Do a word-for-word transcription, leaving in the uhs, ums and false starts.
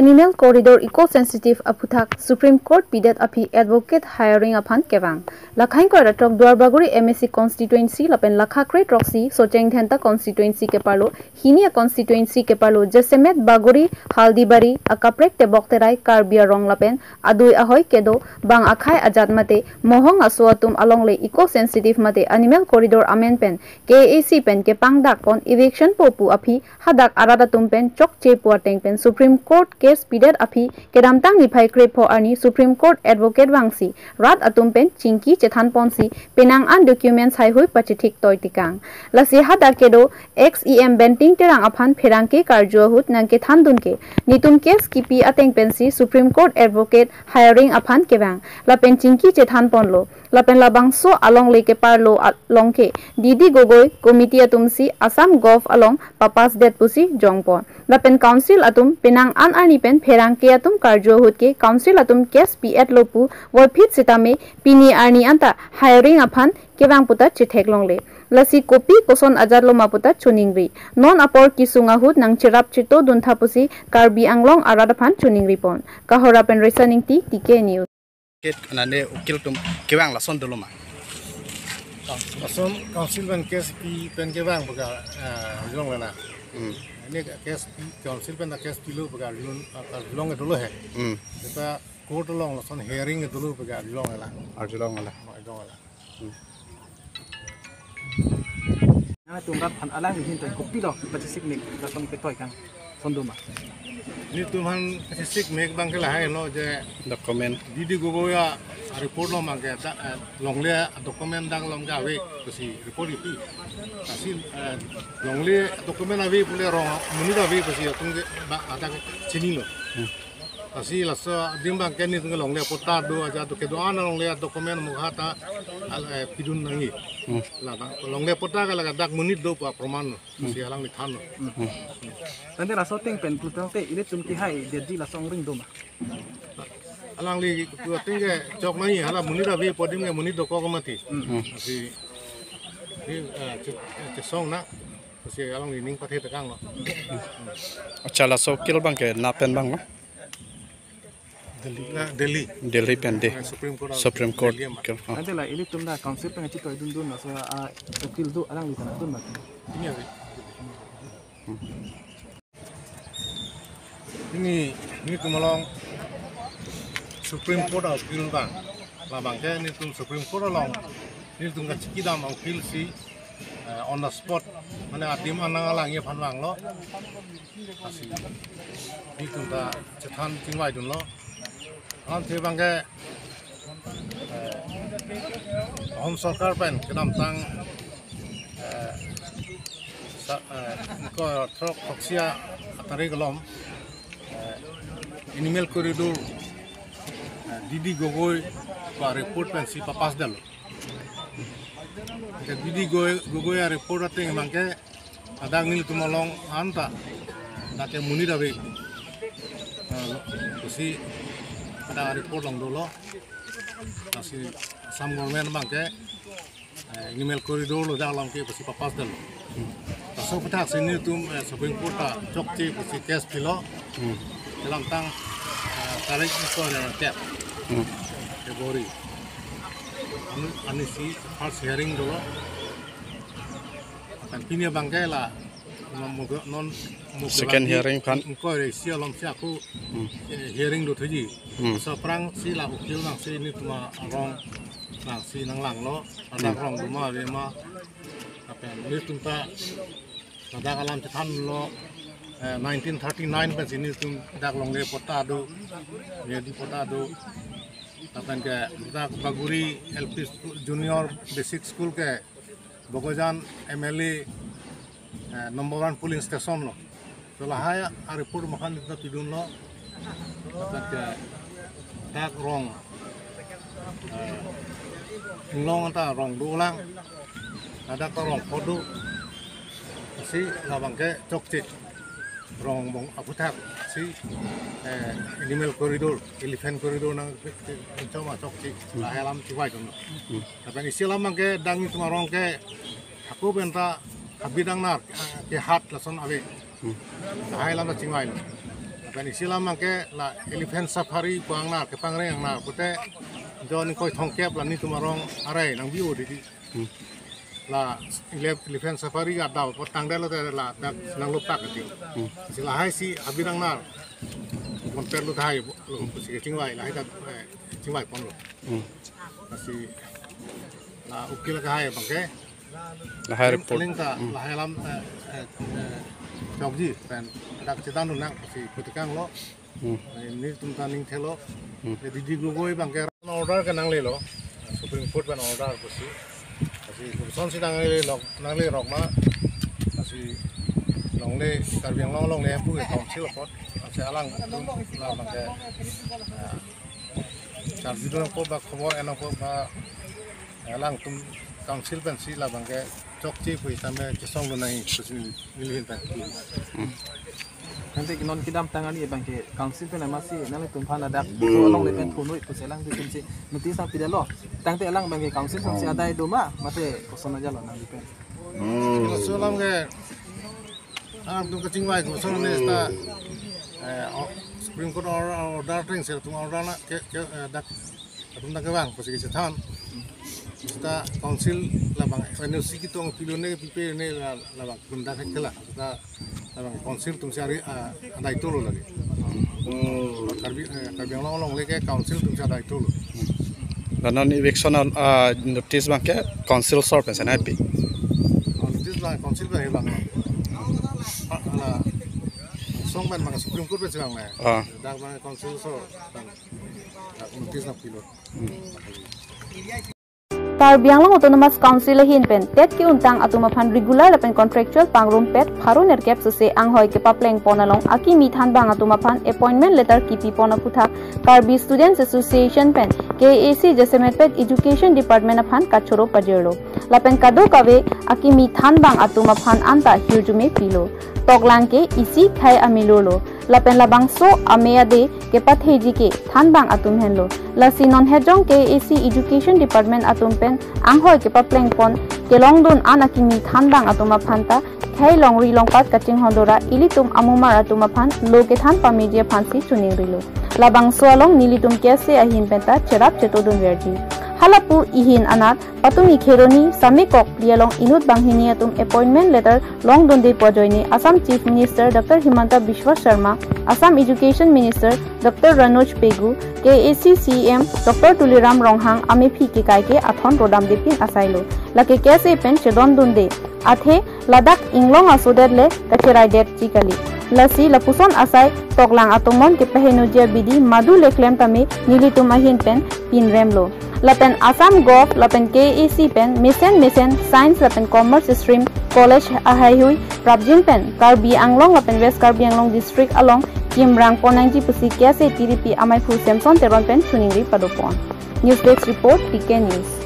Animal Corridor Eco Sensitive aphuthak Supreme Court pidet aphi advocate hiring aphan kevang. Lakha ingkoi ra throk Duarbagori M A C constituency lapen lakha kre throksi Socheng Dhenta constituency keparlo, hini a constituency keparlo jasemet Bagori, Haldibari, akaprek tebok terai Karbi arong lapen adui ahoi kedo bang akhai ajat mate mohong aso atum alongle eco sensitive mate animal corridor amen pen K A A C pen kepangdak pon eviction po pu aphi hadak arat atum pen chokche pu ateng pen Supreme Court case pidet aphi kedamtang niphai krepho arni Supreme Court advocate vangsi rat atum pen chingki chethan ponsi penang an documents haihui pachethik toi tikang. Lasi hadak kedo ex E M Banting Terang aphan pherangke karju ahut nangkethan dun ke netum case kipi ateng pensi Supreme Court advocate hiring aphan kevang lapen chingki chethan ponlo. Lapen labangso alongle keparlo along ke D D Gogoi committee atumsi Assam Gov along papass det pusi jongpon. Lapen council atum penang an arni pen pherangke atum karju ahut ke council atum case pi-etlo pu voiphit sitame pini arni anta hiring aphan kevang puta chethek longle. Lasi kopi koson ajatlo ma puta choningri. Non apor kesung ahut nangcherap cheto duntha pusi Karbi Anglong arat aphan choningri pon. Kahora pen Resa Ingti, T K News. Ket anane ukil atum kevang lason dolo ma? Lason council pen case pi pen kevang baga, ah, arjulong lana. Hmm. Ini case pi, council pen case pilo baga arjulong, ah, arjulong dolo he. Hmm. Kita court along lason hearing dolo baga arjulong lana. Arjulong lana. Arjulong lana. Hmm. Nang tum rat aphan alang hin pen kopilo pachesik mek lason ketoi kangson do ma? Netum aphan pachesik mek abang ke lahai lo je document. D D Gogoi a report lo abang ke ta, eh, longle document dak along ke ave pusi report kipi. Lasi, eh, longle document ave pule rong monit ave pusi atum ke ba ada ke chinilo. Hmm. Lasi laso adim abang ke netum ke longle patta do aja do kedo-an longle document mukha ta al, eh, pidun nangji. Hmm. La abang longle patta ke ladak monit do pu aproman. Hmm. Lasi alangli thanlo. Hmm. Tangte laso ateng pen pulo tangte ilitum kehai detji laso angring do ma? Alangli pu ateng ke chok nangji, hala monit ave pu adim ke monit dokok mati. Hmm. Lasi di, eh, che-, chesong na. Lasi alangli ning pathe tekanglo. Accha, laso ukil abang ke napen abang ma? Delhi. Na, Delhi. Delhi pen de. Eh, Supreme Court. Supreme Court. Delhi ma. Ke, ah. Tangte la ilitum la council pen chetoi dundun laso, ah, ukil do alangli than dun ma? Ini ave. Ini, netum along Supreme Court a ukil abang. Labang ke netum Supreme Court along netum kachikidam a ukil si, eh, on the spot, mane adim an nangkelangji aphan vanglo. Lasi netum ta chethan chingvai dunlo. Alamthe abang ke, eh, Home Sorkar pen kedamtang, eh, sa-, eh, ko throk throksi a tarik along, eh, animal corridor, eh, D D Gogoi ko report pensi papass detlo. Ke D D Gogoi, Gogoi a report ateng abang ke hadak netum along anta dak ke monit ave. Eh, pusi hadak report along dolo. Lasi Assam government abang ke, eh, animal corridor lo dak along ke pusi papass detlo. Laso aphuthak si netum, eh, Supreme Court ta chokche pusi case pilo. Hmm. Kedamtang, eh, tarik ingkoi ra kep. Hmm. February. Arni, arnisi first hearing dolo. Lapen pini abang ke la, non mogo-, non mogo second lagi hearing aphan. Ingkoi ra isi alom si ako, hmm, eh, hearing do thuji. Hmm. Laso aphrang si la ukil nangsi netum arong nangsi nanglanglo, hadak, hmm, rong do ma ave ma. Lapen netum ta ladak alam chethanlo, eh, nineteen thirty-nine pensi netum dak longle patta do, yadi patta do. Lapen ke dak Bagori L P School, Junior Basic School ke Bokajan M L A, eh, number one polling station lo. To lahai a report mukha netum ta pidunlo. Lapen ke dak rong, eh, inglong anta rong dolang. Hadak ta rong pho do. Lasi labang ke chokche. Rong bong aphuthak si, eh, animal corridor, elephant corridor nang, eh, eh, choma chokche. Hmm. Lahai alam chingvai dunlo. Hmm. Lapen isi alam abang ke dak netum arong ke ako pen ta habit angnar, eh, kehat lason ave. Hmm. Lahai alam ta chingvailo. Pen isi alam abangke la elephant safari pu angnar, kepangreng angnar pute, jon ingkoi thomkep la nelitum arong arai nangbi-o didi. Hmm. La ele-, elephant safari adap apot tangdetlo te ladak nanglopak ati. Hmm. Si lahai si abirang nar. Ponpetlo tahai lo, si kechingvai, lahai ta, eh, chingvai ponlo. Hmm. Lasi la ukil lahai abangke. Lahai report. Aling ta, hmm, lahai alam, eh, eh, eh, chokji pen dak chedan nang si putikanglo. Hmm. Eh, nelitum ta ning thelo. Hmm. Eh, Didi Gogoi abangke order ke nanglelo. Supreme Court pen order pusi. Lasi kosonsi nanglelo, nangle rok ma. Lasi longle, Karbi Anglong longle pu ke council apot. Lasi alang labangke, ah, charju nangpo ba khobor en nangpo ba, eh, alangtum council pensi labangke chokche pu tame chesonglo nangji pusi neli ahin pen. Hmm. Tangte non kedamtang arni abangke council pen amatsi nanglitum aphan ladak so alongle pen thunoi pusi alangtum si notice nangpidetlo. Tangte alang abangke council pensi adai do ma, mate koson ajatlo nangli pen? Laso alam ke, ah, atum kachingvai koson ne seta, eh, o-, Supreme Court or-, order ateng seta atum order na ke, ke, eh, dak atum dak kevang pusi kechethan. Seta council labang N O C ketong pilo ne pipe ne la-, labang atum dak thekthela. Seta labang council atumsi ari, ah, adai tolo lagi. Hmm. Karbi, eh, Karbi Anglong longle ke council atumsi adai tolo. La non eviction, ah, notice abangke council asor pensi nangpi? Ah, notice abang council pen abang. Ah, la, song pen abang Supreme Court pensi abang ne. Ah. Dak abang council asor pen, ah, notice nangpilo. Hmm. Karbi Anglong Autonomous Council ahin pen TET ke-untang atum aphan regular lapen contractual pangrumpet pharo nerkep suse anghoi kepaplengpon along akimi thanbang atum aphan appointment letter kipipon aputhak Karbi Students Association pen K A A C jasemet pen Education Department aphan kachoro pajirlo. Lapen kadokave akimi thanbang atum aphan anta hirjume pilo. Toklang ke isi khei amilurlo. Lapen labangso ame ade kepatheji ke thanbang atum henlo. Lasi non hejong K A A C Education Department atum pen anghoi kepaplengpon kelongdun an akimi thanbang atum aphanta khei longri longpat kachinghon dora ilitum amumar atum aphan lo kethan pameji aphansi choningrilo. Labangso along nelitum K S A ahin penta cherap chetodunverji. Halapu ihin anat Patumi Kheroni, Samekok, Lialong inut banghini atum appointment letter longdunde pu ajoine Assam Chief Minister Doctor Himanta Biswa Sarma, Assam Education Minister Doctor Ranoj Pegu, K A A C C E M Doctor Tuliram Ronghang amephi kekai ke athon rodamde pin asailo. Lake K S A pen chedondunde. Athe ladak inglong asodet le kacheraidetji kali. Lasi lapuson asai toklang atomon kepahenoji abidi madu le klem tame nelitum ahin pen pinremlo. Lapen Assam Gov lapen K A A C pen mesen mesen Science lapen Commerce Stream College ahaihui prapjin pen Karbi Anglong lapen West Karbi Anglong District along kimrang pon nangji pusi K S A T D P amaiphu Samson Teron pen choningri padopon. News Desk Report, T K News.